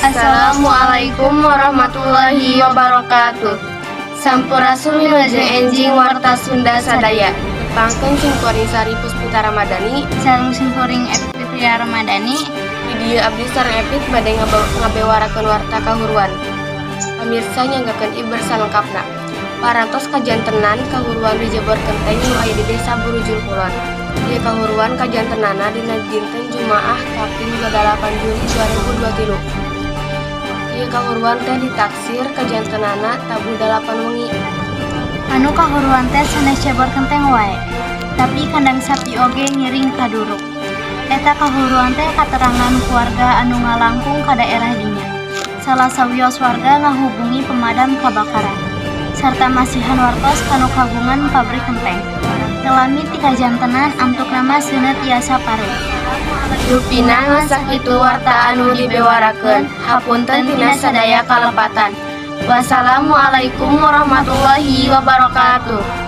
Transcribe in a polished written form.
Assalamualaikum warahmatullahi wabarakatuh. Sampurasun, wilujeng enjing Warta Sunda sadaya. Tepangkeun simkuring, Sari Puspita Ramadhani. Sareng simkuring, Epi Fitria Ramadhani. Di dieu abdi sareng Epit bade ngabewarakeun warta kahuruan. Pamirsa, nyanggakeun iber salengkapna. Parantos kajantenan kahuruan di Jebor Kenteng nu aya di Desa Burujul Kulon. Ieu kahuruan kajantenana dina dinten Jumaah kaping 28 Juli 2023. Ieu kahuruan teh ditaksir kajantenana tabuh 8 wengi. Anu kahuruan teh sanes cebor kenteng wae, tapi kandang sapi oge ngiring kaduruk. Eta kahuruan teh katerangan ku warga anu ngalangkung ka daerah dinya. Salah sawios warga ngahubungi pemadam kebakaran sarta masihan wartos kanu kagungan pabrik kenteng. Teu lami ti kajantenan, antukna mah seuneu tiasa pareum. Rupina ngan sakitu warta anu dibewarakeun. Hapunten tina sadaya kalepatan. Wassalamualaikum warahmatullahi wabarakatuh.